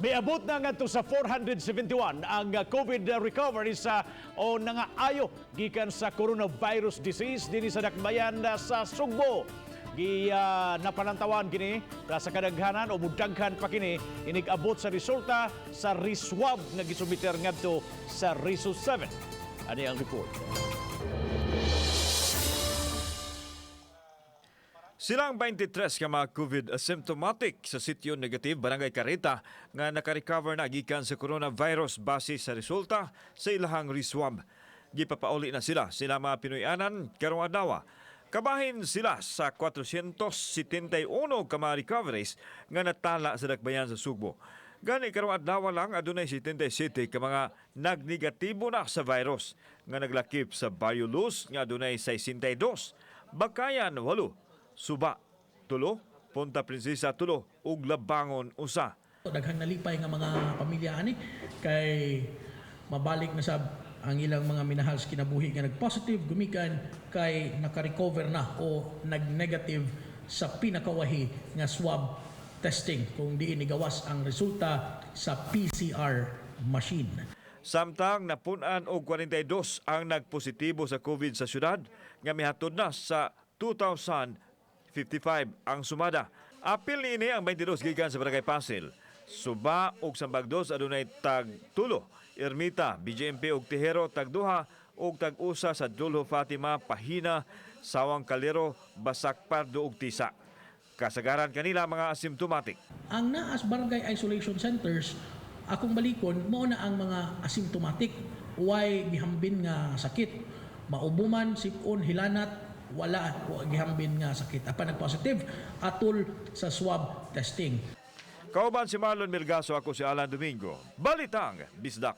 Miabot na ngadto sa 471 ang COVID recovery sa o nangaayo gikan sa coronavirus disease dinhi sa dakbayan sa Sugbo. Gi napanantawan kini sa kadaghanan o mudaghan pa kini inig-abot sa resulta sa reswab nga gisumiter ngadto sa Region 7. Ani ang report. Silang 23 ka mga COVID asymptomatic sa sitio negative, Barangay Carita, nga nakarecover na gikan sa coronavirus base sa resulta sa ilahang reswab. Gipapauli na sila sila mga Pinoyanan karong adlaw. Kabahin sila sa 471 ka mga recoveries nga natala sa dakbayan sa Sugbo. Gani karong adlaw lang adunay 77 ka mga nagnegatibo na sa virus nga naglakip sa Barrio Luz nga adunay 62, Bakayan 8, Suba 3, Punta Princesa 3 ug Labangon 1. Daghang nalipay nga mga pamilya ani kay mabalik na sab ang ilang mga minahal sa kinabuhi nga nag-positive gumikan kay naka-recover na o nag-negative sa pinakawahi nga swab testing kung diin nigawas ang resulta sa PCR machine. Samtang napun-an og 42 ang nagpositibo sa COVID sa syudad nga mihatod na sa 2,055 ang sumada. Apil niini ang 22 gikan sa Barangay Pasil. Suba ug Sambagdos adunay tag 3, Ermita, BJMP ug Tejero tag 2 ug tag 1 sa Dulho Fatima, Pahina, Sawang Calero, Basak Pardo ug Tisa. Kasagaran kanila mga asymptomatic. Ang naas barangay isolation centers, akong balikon, mao na ang mga asymptomatic, way gihambin nga sakit. Maubo man, sipon, hilanat, wala wa gihambin nga sakit. Apan nag-positive atol sa swab testing. Kauban si Marlon Milgaso, ako si Alan Domingo. Balitang Bisdak.